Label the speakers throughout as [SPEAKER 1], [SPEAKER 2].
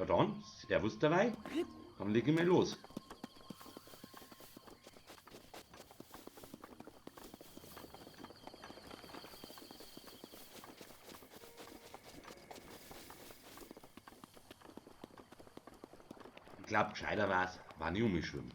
[SPEAKER 1] Ja dann, servus dabei. Dann lege ich mal los. Ich glaub, gescheiter war's, wann ich umschwimme.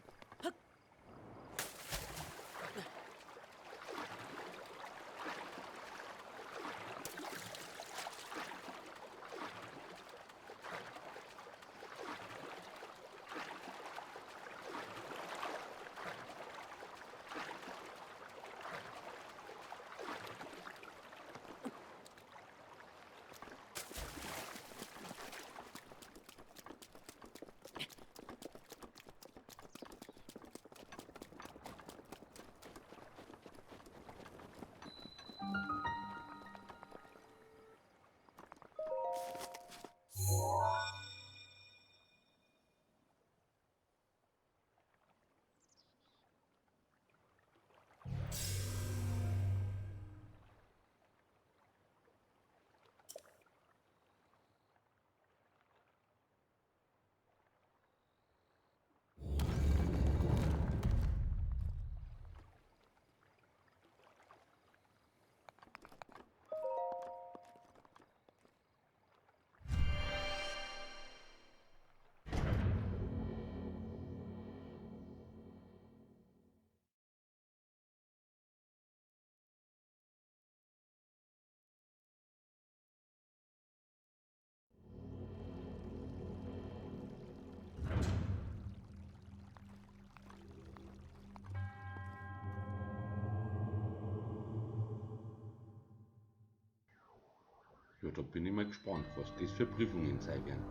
[SPEAKER 1] Ja, da bin ich mal gespannt, was das für Prüfungen sein werden.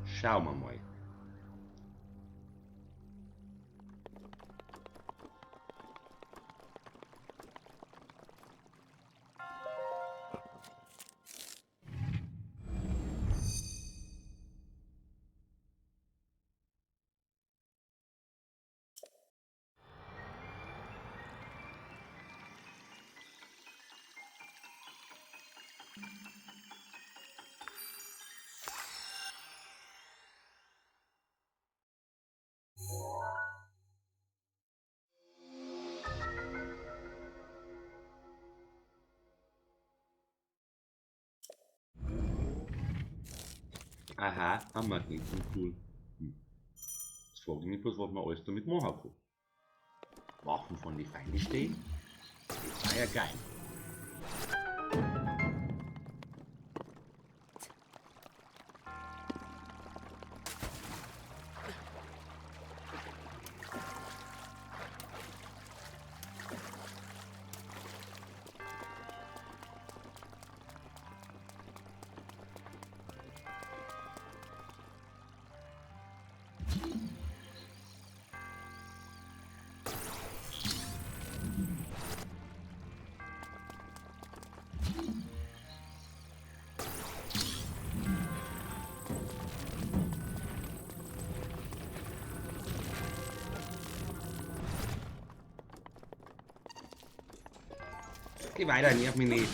[SPEAKER 1] Schauen wir mal. Aha, ein Magnetmodul. Jetzt frage ich mich bloß, was man alles damit machen kann. Waffen von die Feinde stehen? Das war ja geil. Geh weiter, nerv mich nicht.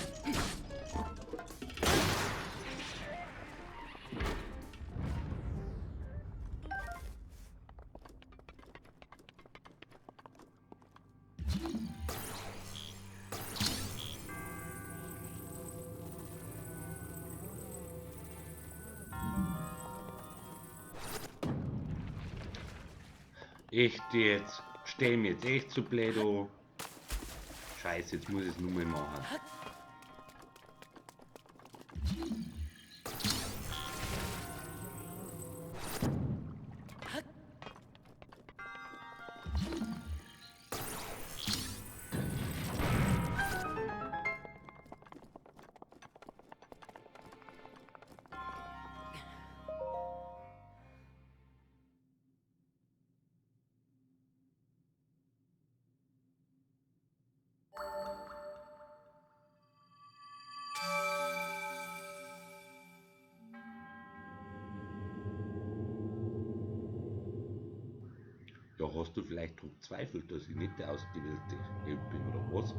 [SPEAKER 1] Echt jetzt? Stell mir jetzt echt zu blöd an. Scheiße, jetzt muss ich es nur mal machen. Ja, hast du vielleicht dran gezweifelt, dass ich nicht der ausgewählte Held bin, oder was?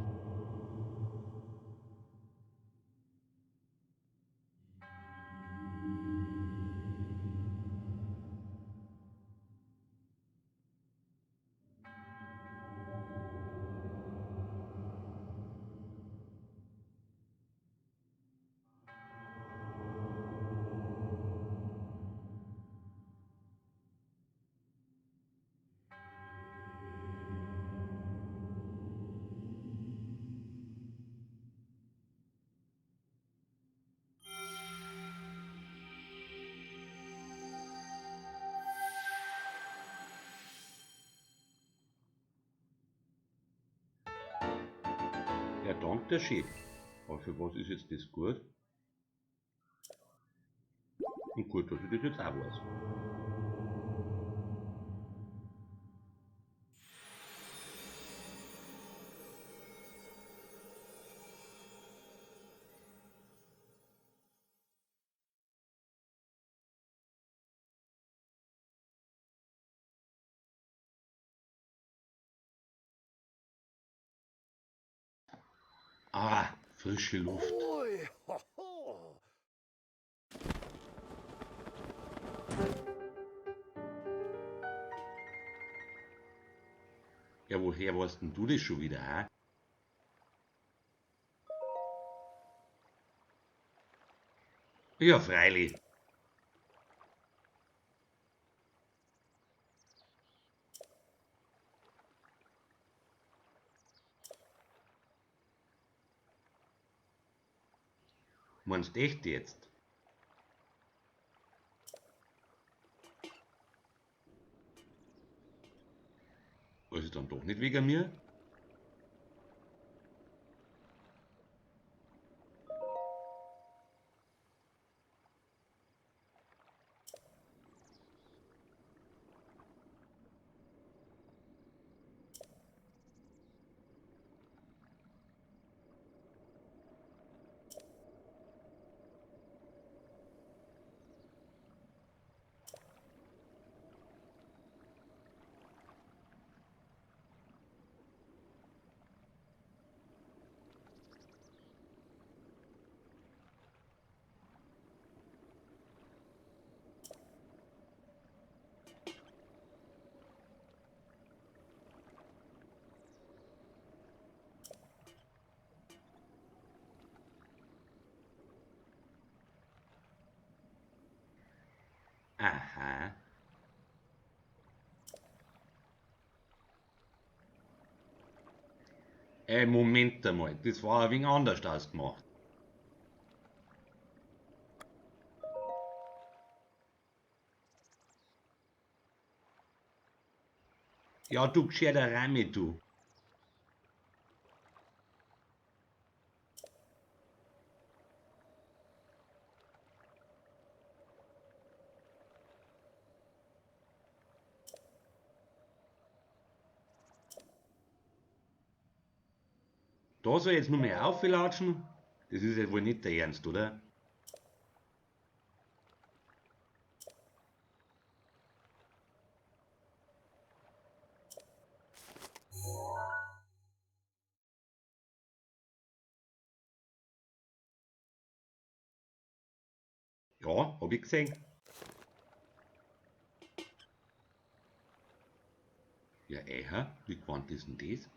[SPEAKER 1] Dank dir schön. Aber für was ist jetzt das gut? Und gut, dass ich das jetzt auch weiß. Ah, frische Luft.
[SPEAKER 2] Ui, ho, ho.
[SPEAKER 1] Ja, woher weißt denn du das schon wieder, hä? Ja, freilich. Meinst echt jetzt? Also dann doch nicht wegen mir? Aha. Ey, Moment einmal, das war ein wenig anders ausgemacht. Ja, du gescheiter Rami, du. Da soll ich jetzt nur mehr auflatschen? Das ist ja wohl nicht der Ernst, oder? Ja, hab ich gesehen. Ja, hä? Wie gewandt ist denn das?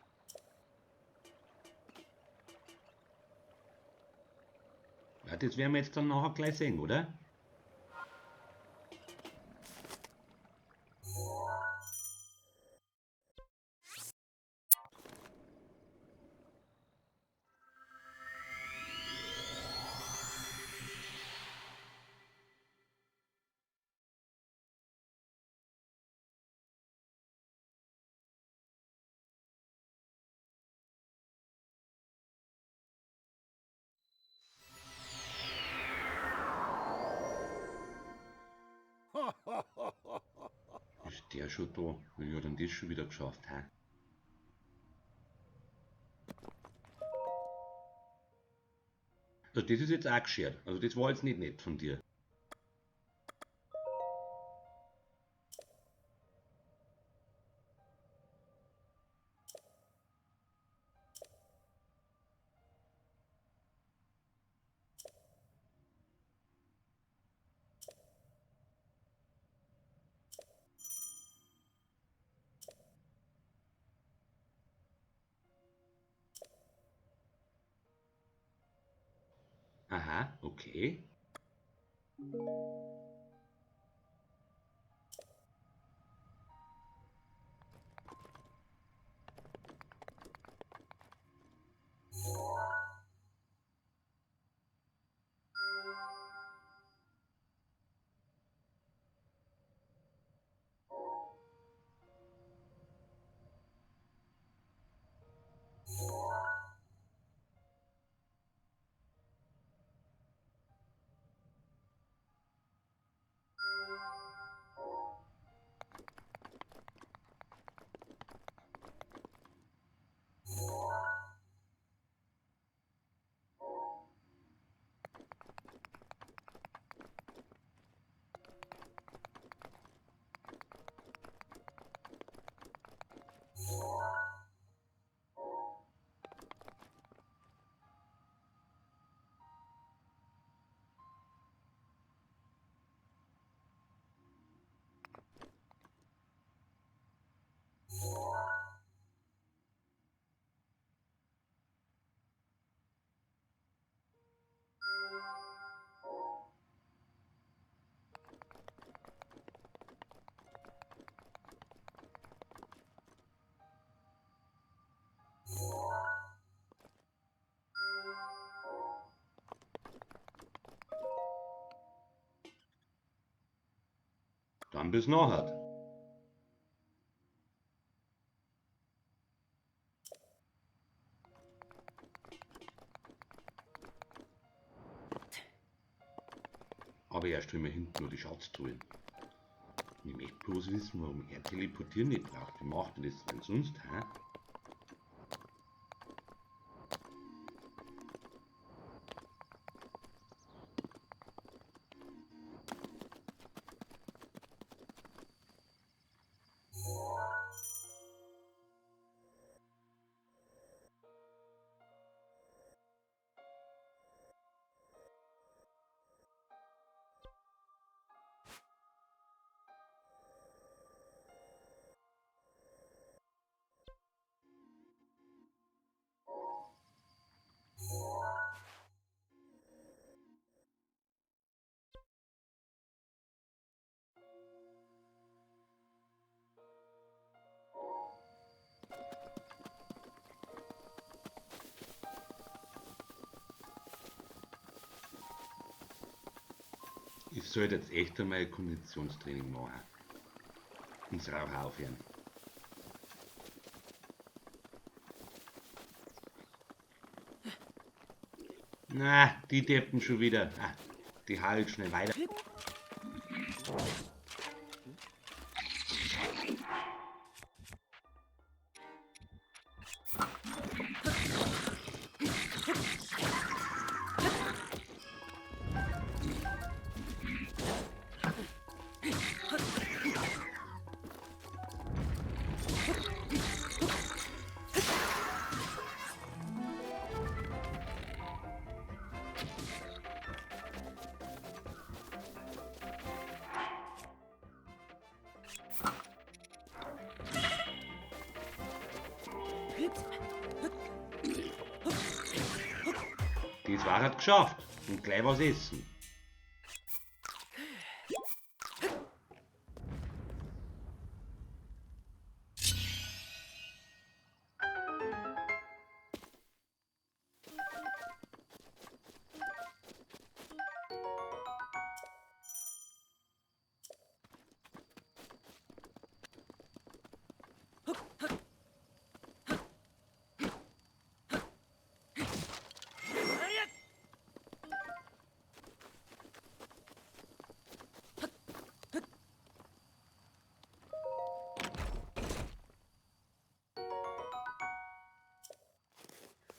[SPEAKER 1] Ja, das werden wir jetzt dann nachher gleich sehen, oder? Ist der schon da? Wie hat denn das schon wieder geschafft, hä? Also das ist jetzt auch geschert. Also das war jetzt nicht nett von dir. Aha, okay. Dann bis nachher. Aber erst wenn wir hinten nur die Schatztruhen. Ich möchte bloß wissen, warum er teleportieren nicht braucht. Wie macht er das denn sonst, hä? Ich sollte jetzt echt einmal Konditionstraining machen. Ins Rauch aufhören. Na, die Deppen schon wieder. Ah, die halt schnell weiter. Das war halt geschafft und gleich was essen.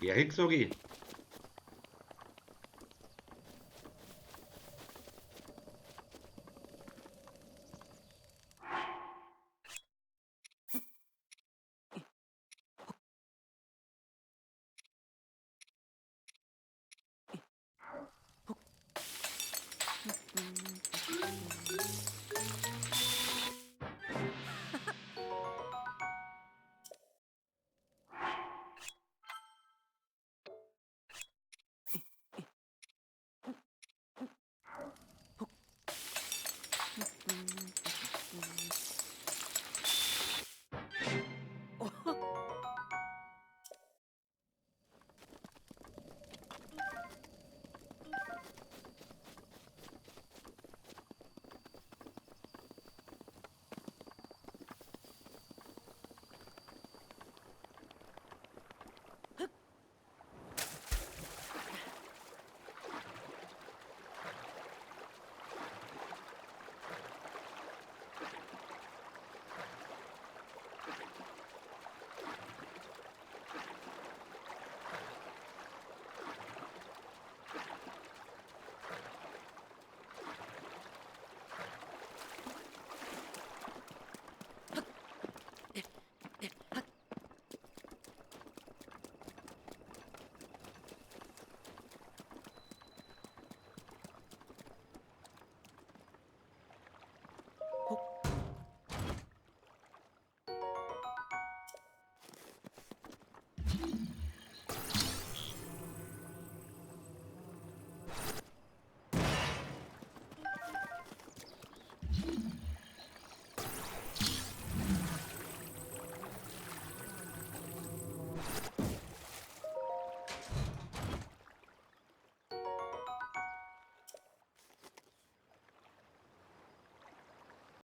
[SPEAKER 1] Erik, sag ich.